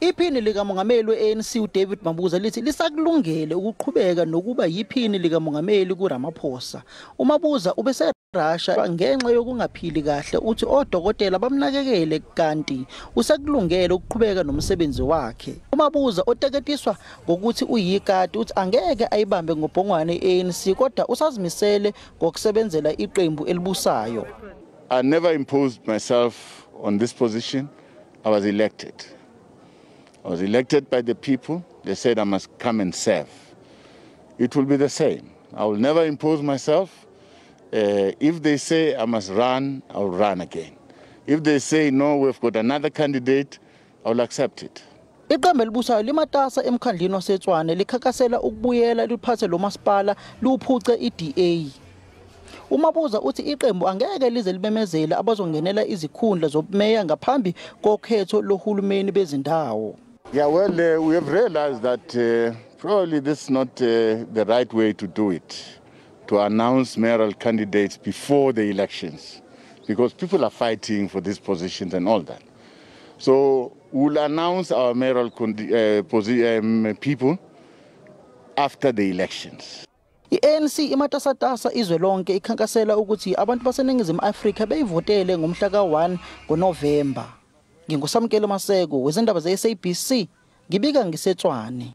Iphini likamongameli we-ANC uDavid Mabuza lithi lisakulungele ukuqhubeka nokuba yiphini likamongameli kuRamaphosa. UMabuza ubeseRussia ngenxa yokungaphili kahle, uthi odokotela bamnakekele kanti usekulungele ukuqhubeka nomsebenzi wakhe. UMabuza oteketiswa ngokuthi uyikati uthi angeke ayibambe ngobhongwane i-ANC, kodwa usazimisele ngokusebenzela iqembu elibusayo. I never imposed myself on this position. I was elected. I was elected by the people. They said I must come and serve. It will be the same. I will never impose myself. If they say I must run, I will run again. If they say no, we've got another candidate, I will accept it. Iqembu elibusayo limatasa emkhandlini waseTshwane likhankasela ukubuyela liphathe lo masipala liwuphuce i-DA. UMabuza uthi iqembu angeke lize limemezele abazongenela izikhundla zobumeya ngaphambi kokhetho lohulumeni bezindawo. Yeah, well, we have realized that probably this is not the right way to do it, to announce mayoral candidates before the elections, because people are fighting for these positions and all that. So we'll announce our mayoral people after the elections. I-ANC imatasatasa izwe lonke ikhankasela ukuthi abantu baseNingizimu Afrika beyivotele ngomhla ka-1 ngoNovemba. NginguSamkelo Maseko wezindaba ze-SABC, ngibika ngiseTshwane.